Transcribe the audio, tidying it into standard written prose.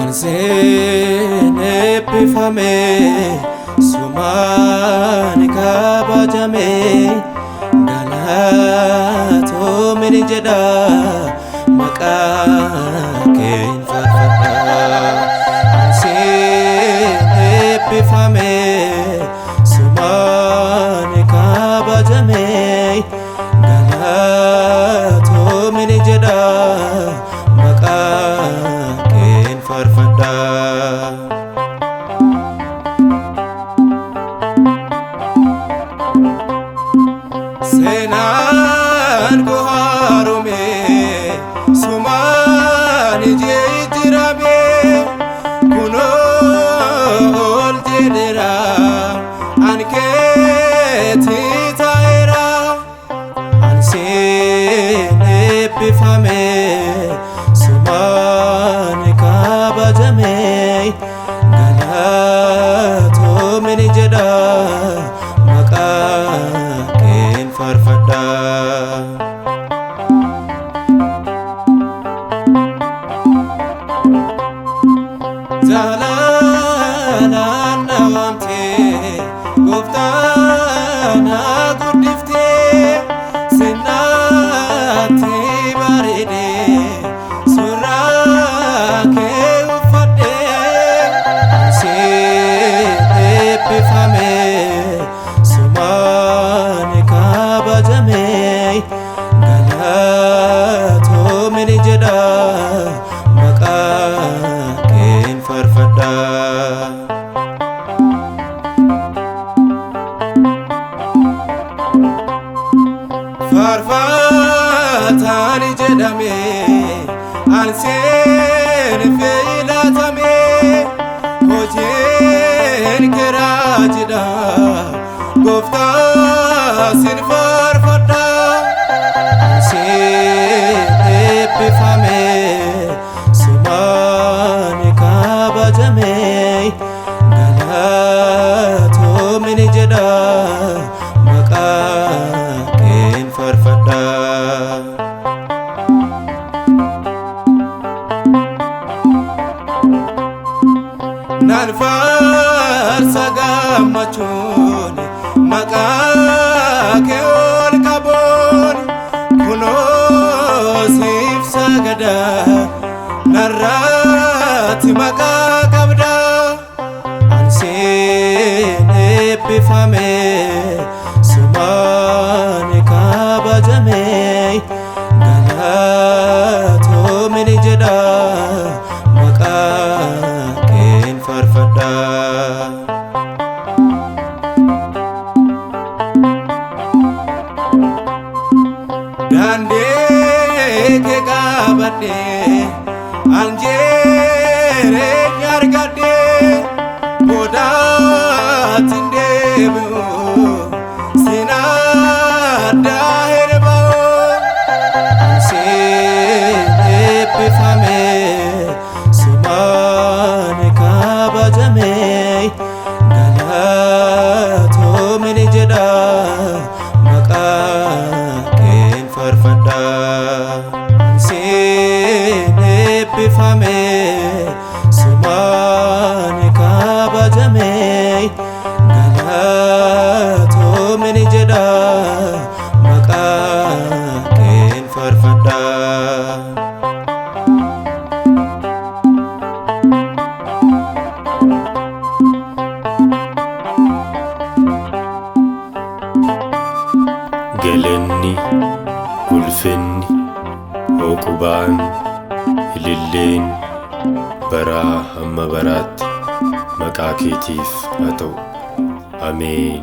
Anseen eebbifame, sumaan kabajame, galatoomin jedha, maqaa keen faarfadha. Anseen eebbifame, sumaan kabajame, galatoomin jedha, maqaa keen faarfadha. Seenaan koo haarome, sumaan jijjiirame, kunoo ol jedheera, an keetii ta'eera. Anseen eebbifame, sumaan kabajame, galatoomin jedha, maqaa keen faarfadha. Jaalalaan na waamtee, gooftaa na guddiftee, sinnaatti bareedee suuraa kee uffadhee. Anseen eebbifame, sumaan kabajame, galatoomin jedha, maqaa keen faarfadha. Faarfataan jedhame, anseen filatame, hojiin kee raajidha, gooftaa sin faarfadha. Anseen eebbifame, sumaan kabajame, galatoomin jedha, maqaa keen faarfadha. Naan faarsa gammachuun, maqaa kee ol qabuun, kunoo siif sagada, narraatti maqaa qabda. Anseen eebbifame, sumaan kabajame, galatoomin jedha, maqaa keen faarfadha. Daandii kee qabadhee, an jireenya argadhee, boodaatti hin deebi'u, sin addaa hin ba'u. Anseen eebbifame, sumaan kabajame, galatoomin jedha, maqaa keen faarfadha. Anseen eebbifame, sumaan kabajame, galatoomin jedha, maqaa keen faarfadha. Galanni, ulfinni, hooqubaan, ililleen baraa hamma baraatti maqaa keetiif haa ta'u. Ameen.